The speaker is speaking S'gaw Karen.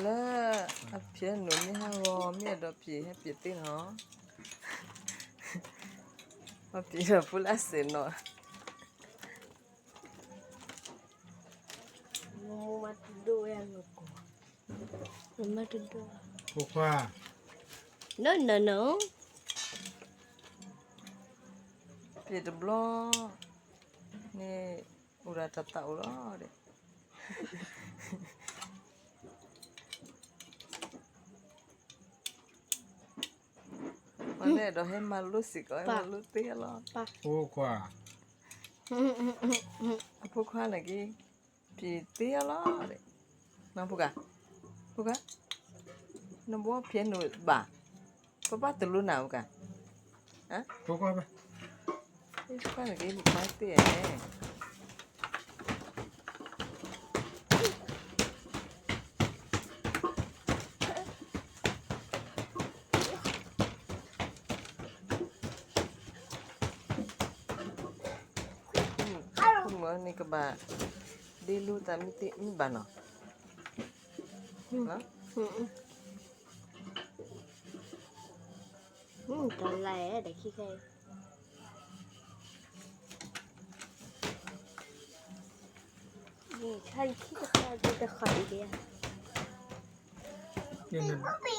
လၢအဖျဲနုာ်မ့ၢ်ဟးဂီၤ မ့ၢ်အဲၣ်ဒိးပျံၤ ဟဲပျံၤသ့နီၤ, ပပျံၤဒီးဖိလၢအစဲးနီၤ, မမတဒိၣ်ဝဲအနီၢ်ကီၢ်, မမတဒိၣ်, ဖိခွါ, no no no, ပျံၤတဘျီန့ၣ် အိၣ်ဒီးတၢ်သးအိၣ်လီၤဒီး မ့ၢ်န့ၣ်ဒီးဟဲမၤလိစ့ၢ်ကီး ဟဲမၤလိသ့လီၤ, ဖိခွါ, အဖိခွါန့ၣ်က့ၤ ပျံၤသ့လီၤဒီး, နဖိခွါ, ဖိခွါ, နဘီဖျဲနုာ်ဘၣ်, ပဘၣ်တလူနၤ ဖိခွါ, ဖိခွါ, ဖိခွါန့ၣ်က့ၤမၤသ့ဧါန့ၣ် မ့ၢ်န့ၣ်ကဘၣ် ဒ့လူသးမ့ၢ်ဘၣ်နီၤ, တလါဒီးခံခါအံၤ, ခံခါတခါအံၤ, န